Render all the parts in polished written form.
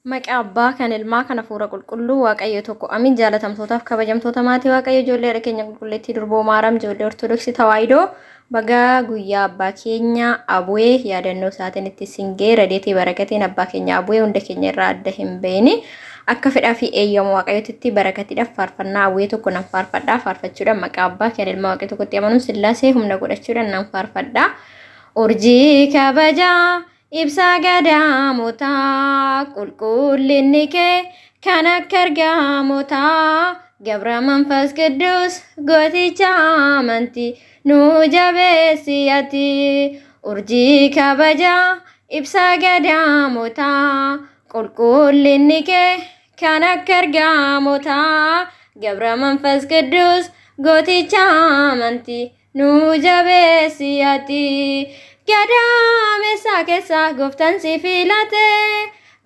Maqaa Abbaa kan Ilmaa kan Hafuura Qulqulluu Waaqayyo tokko amiin. Jaalatamtootaaf kabajamtoota maatii Waaqayyo, ijoollee haadha keenya qulqulleettii Durboo Maaram, ijoollee Ortodoksii Tawaahidoo, baga guyyaa abbaa keenya Abu'ee yaadannoo isaatiin itti isin ga'e. Radeetii barakatiin abbaa keenya Abu'ee hunda keenya irraa adda hin ba'ini. Akka fedhaa fi eeyyama Waaqayyootitti barakatiidhaaf faarfannaa Abu'ee tokko nan faarfadha. Faarfachuudhaan maqaa abbaa kan ilmaa Waaqayyo tokkotti amanuun Sillaasee humna godhachuudhaan nan faarfadha. Urjii kabajaa, ibsaa gadaamotaa, qulqullinni kee kan akka ergamootaa, Gabra Manfas Qidduus gooticha amantii, nu jabeessi ati. Urjii kabajaa, ibsaa gadaamotaa, qulqullinni kee kan akka ergamootaa, Gabra Manfas Qidduus gooticha amantii, nu jabeessi ati. Gadameessa keessa gooftaan si filate,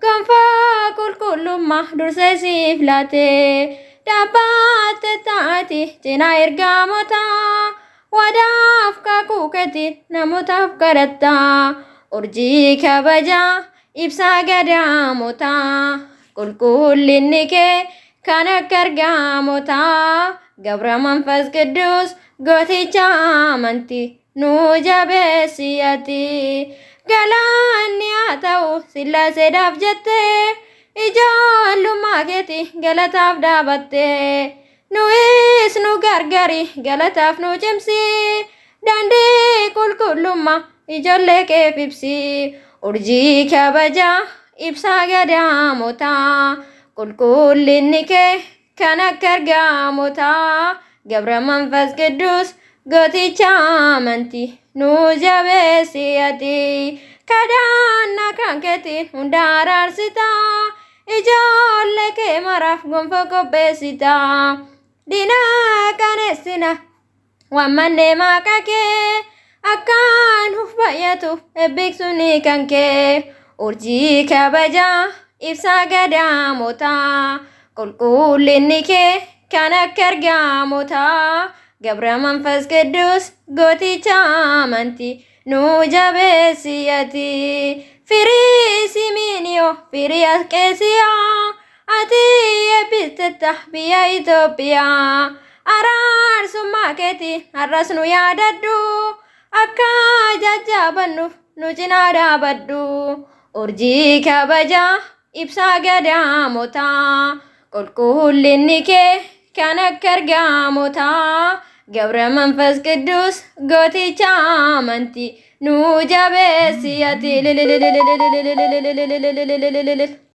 gonfoo qulqullummaa dursee siif laate. Dhaabbatte taati cinaa ergamootaa, wadaaf kakuu keetiin namootaaf kadhatta. Urjii kabajaa, ibsaa gadaamotaa, qulqullinni kee kan akka ergamootaa, Gabra Manfas Qidduus gooticha amantii, nu jabeessi ati. Galaanni haa ta'u Sillaaseedhaaf jettee, ijoollummaa keeti galataaf dhaabattee, nuis nu gargaari, galataaf nu cimsi, daandii qulqullummaa ijoollee keef ibsi. Urjii kabajaa, ibsaa gadaamotaa, qulqullinni kee kan akka ergamootaa, Gabra Manfas Qidduus gooticha amantii, nu jabeessi ati. Kadhaannaa kan keetiin hunda araarsita, ijoollee kee maraaf gonfoo qopheessita. Diinaa qaneessina wammannee maqaa kee, akkaan nuuf baay'atuuf eebbisuun kan kee. Urjii kabajaa, ibsaa gadaamotaa, qulqullinni kee kan akka ergamootaa, Gabra Manfas Qidduus gooticha amantii, nu jabeessi ati. Firii Simiiniyoo, firii Asqeesiyaa, ati eebbistetta biyya Itoophiyaa. Araarsummaa keetiin har'as nu yaadadhu, akka jajjabannuuf nu cinaa dhaabadhu. Urjii kabajaa, ibsaa gadaamotaa, qulqullinni kee kan akka ergamootaa, Gabra Manfas Qidduus gooticha amantii, nu jabeessi ati.